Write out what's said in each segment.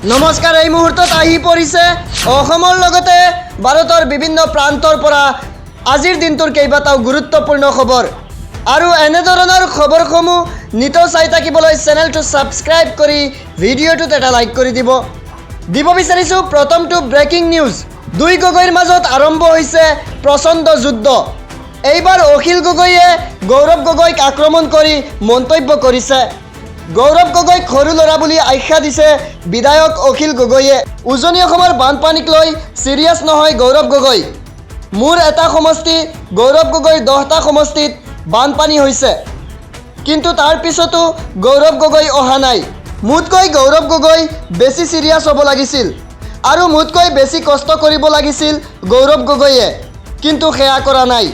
নমস্কাৰ। এই মুহূৰ্তত আহি পৰিছে অসমৰ লগতে ভাৰতৰ বিভিন্ন প্ৰান্তৰ পৰা আজিৰ দিনটোৰ কেইবাটাও গুৰুত্বপূৰ্ণ খবৰ আৰু এনেধৰণৰ খবৰসমূহ নিতৌ চাই থাকিবলৈ চেনেলটো ছাবস্ক্ৰাইব কৰি ভিডিঅ'টোত এটা লাইক কৰি দিব। দিব বিচাৰিছোঁ প্ৰথমটো ব্ৰেকিং নিউজ। দুই গগৈৰ মাজত আৰম্ভ হৈছে প্ৰচণ্ড যুদ্ধ। এইবাৰ অখিল গগৈয়ে গৌৰৱ গগৈক আক্ৰমণ কৰি মন্তব্য কৰিছে। গৌৰৱ গগৈক সৰু ল'ৰা বুলি আখ্যা দিছে বিধায়ক অখিল গগৈয়ে। উজনি অসমৰ বানপানীক লৈ ছিৰিয়াছ নহয় গৌৰৱ গগৈ। মোৰ এটা সমষ্টি, গৌৰৱ গগৈৰ 10টা সমষ্টিত বানপানী হৈছে, কিন্তু তাৰ পিছতো গৌৰৱ গগৈ অহা নাই। মোতকৈ গৌৰৱ গগৈ বেছি ছিৰিয়াছ হ'ব লাগিছিল আৰু মোতকৈ বেছি কষ্ট কৰিব লাগিছিল গৌৰৱ গগৈয়ে, কিন্তু সেয়া কৰা নাই।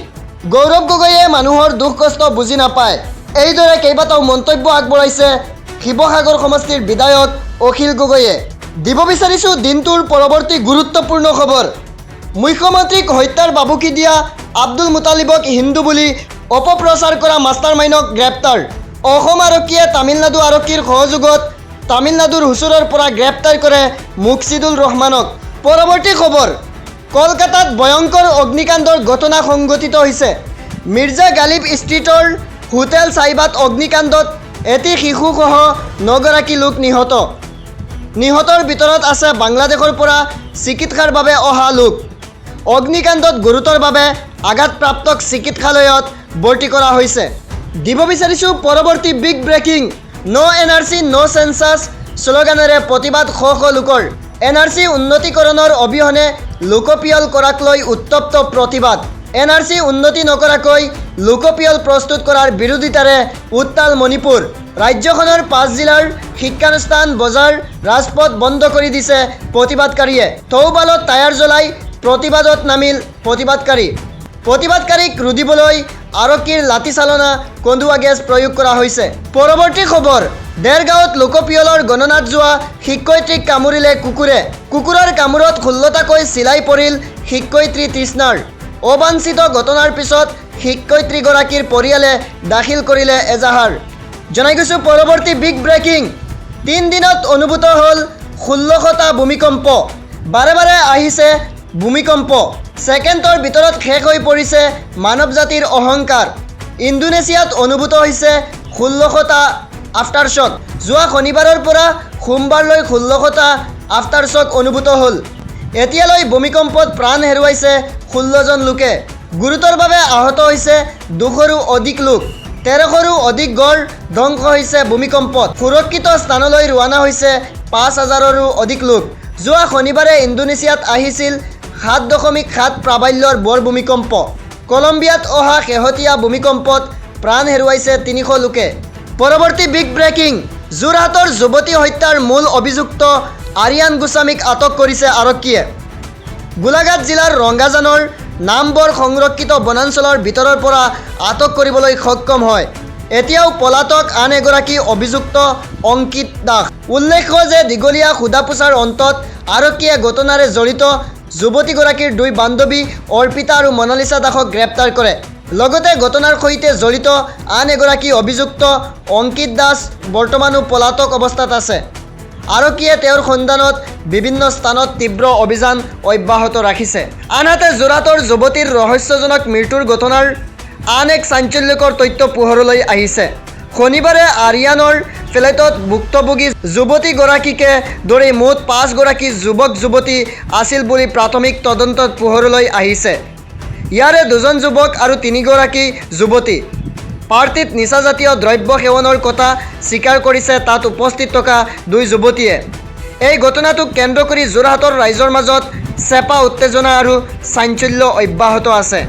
গৌৰৱ গগৈয়ে মানুহৰ দুখ কষ্ট বুজি নাপায়। এইদৰে কেইবাটাও মন্তব্য আগবঢ়াইছে শিৱসাগৰ সমষ্টিৰ বিধায়ক অখিল গগৈয়ে। দিব বিচাৰিছোঁ দিনটোৰ পৰৱৰ্তী গুৰুত্বপূৰ্ণ খবৰ। মুখ্যমন্ত্ৰীক হত্যাৰ ভাবুকি দিয়া আব্দুল মুতালিবক হিন্দু বুলি অপপ্ৰচাৰ কৰা মাষ্টাৰ মাইণ্ডক গ্ৰেপ্তাৰ। অসম আৰক্ষীয়ে তামিলনাডু আৰক্ষীৰ সহযোগত তামিলনাডুৰ হুচুৰৰ পৰা গ্ৰেপ্তাৰ কৰে মুকছিদুল ৰহমানক। পৰৱৰ্তী খবৰ, কলকাতাত ভয়ংকৰ অগ্নিকাণ্ডৰ ঘটনা সংঘটিত হৈছে। মিৰ্জা গালিব ষ্ট্ৰীটৰ হোটেল চাইবাত অগ্নিকাণ্ডত এটি শিশুসহ নগৰাকী লোক নিহত। নিহতৰ ভিতৰত আছে বাংলাদেশৰ পৰা চিকিৎসাৰ বাবে অহা লোক। অগ্নিকাণ্ডত গুৰুতৰভাৱে আঘাতপ্ৰাপ্তক চিকিৎসালয়ত ভৰ্তি কৰা হৈছে। দিব বিচাৰিছোঁ পৰৱৰ্তী big breaking. "No NRC, no census" শ্লোগানেৰে প্ৰতিবাদ শ শ লোকৰ। এনআৰচি উন্নীতকৰণৰ অবিহনে লোকপিয়ল কৰাক লৈ উত্তপ্ত প্ৰতিবাদ। এনআৰচি উন্নীত নকৰাকৈ লোকপিয়ল প্ৰস্তুত কৰাৰ বিৰোধিতাৰে উত্তাল মণিপুৰ। ৰাজ্যখনৰ পাঁচ জিলাৰ শিক্ষানুষ্ঠান, বজাৰ, ৰাজপথ বন্ধ কৰি দিছে প্ৰতিবাদকাৰীয়ে। থৌবালত টায়াৰ জ্বলাই প্ৰতিবাদত নামিল প্ৰতিবাদকাৰী। প্ৰতিবাদকাৰীক ৰুধিবলৈ আৰক্ষীৰ লাঠিচালনা, কন্দুৱা গেছ প্ৰয়োগ কৰা হৈছে। পৰৱৰ্তী খবৰ, দেৰগাঁৱত লোকপিয়লৰ গণনাত যোৱা শিক্ষয়িত্ৰীক কামুৰিলে কুকুৰে। কুকুৰৰ কামোৰত 16টাকৈ চিলাই পৰিল শিক্ষয়িত্ৰী তৃষ্ণাৰ। অবাঞ্ছিত ঘটনাৰ পিছত শিক্ষয়িত্ৰীগৰাকীৰ পৰিয়ালে দাখিল কৰিলে এজাহাৰ। জনাই গৈছোঁ পৰৱৰ্তী বিগ ব্ৰেকিং। 3 দিনত অনুভূত হ'ল 16টা ভূমিকম্প। বাৰে বাৰে আহিছে ভূমিকম্প। ছেকেণ্ডৰ ভিতৰত শেষ হৈ পৰিছে মানৱ জাতিৰ অহংকাৰ। ইণ্ডোনেছিয়াত অনুভূত হৈছে 16টা আফটাৰ শ্বক। যোৱা শনিবাৰৰ পৰা সোমবাৰলৈ 16টা আফটাৰ শ্বক অনুভূত হ'ল। এতিয়ালৈ ভূমিকম্পত প্ৰাণ হেৰুৱাইছে 16জন লোকে। গুৰুতৰভাৱে আহত হৈছে 200ৰো অধিক লোক। 1300ৰো অধিক ঘৰ ধ্বংস হৈছে ভূমিকম্পত। সুৰক্ষিত স্থানলৈ ৰাওনা হৈছে 5 হাজাৰৰো অধিক লোক। যোৱা শনিবাৰে ইণ্ডোনেছিয়াত আহিছিল 7.7 প্ৰাবল্যৰ বৰ ভূমিকম্প। কলম্বিয়াত অহা শেহতীয়া ভূমিকম্পত প্ৰাণ হেৰুৱাইছে 300 লোকে। পৰৱৰ্তী বিগ ব্ৰেকিং। যোৰহাটৰ যুৱতী হত্যাৰ মূল অভিযুক্ত আৰিয়ান গোস্বামীক আটক কৰিছে আৰক্ষীয়ে। গোলাঘাট জিলাৰ ৰঙ্গাজানৰ নামবৰ সংৰক্ষিত বনাঞ্চলৰ ভিতৰৰ পৰা আটক কৰিবলৈ সক্ষম হয়। এতিয়াও পলাতক আন এগৰাকী অভিযুক্ত অংকিত দাস। উল্লেখ্য যে দীঘলীয়া সোধা পোছাৰ অন্তত আৰক্ষীয়ে ঘটনাৰে জড়িত যুৱতীগৰাকীৰ দুই বান্ধৱী অৰ্পিতা আৰু মনালিছা দাসক গ্ৰেপ্তাৰ কৰে। লগতে ঘটনাৰ সৈতে জড়িত আন এগৰাকী অভিযুক্ত অংকিত দাস বৰ্তমানো পলাতক অৱস্থাত আছে। আৰক্ষীয়ে তেওঁৰ সন্ধানত বিভিন্ন স্থানত তীব্ৰ অভিযান অব্যাহত ৰাখিছে। আনহাতে, যোৰহাটৰ যুৱতীৰ ৰহস্যজনক মৃত্যুৰ ঘটনাৰ আন এক চাঞ্চল্যকৰ তথ্য পোহৰলৈ আহিছে। শনিবাৰে আৰিয়ানৰ ফ্লেটত ভুক্তভোগী যুৱতীগৰাকীকে ধৰি মুঠ পাঁচগৰাকী যুৱক যুৱতী আছিল বুলি প্ৰাথমিক তদন্তত পোহৰলৈ আহিছে। ইয়াৰে দুজন যুৱক আৰু তিনিগৰাকী যুৱতী পাৰ্টিত নিচাজাতীয় দ্ৰব্য সেৱনৰ কথা স্বীকাৰ কৰিছে তাত উপস্থিত থকা দুই যুৱতীয়ে। এই ঘটনাটোক কেন্দ্ৰ কৰি যোৰহাটৰ ৰাইজৰ মাজত চেপা উত্তেজনা আৰু চাঞ্চল্য অব্যাহত আছে।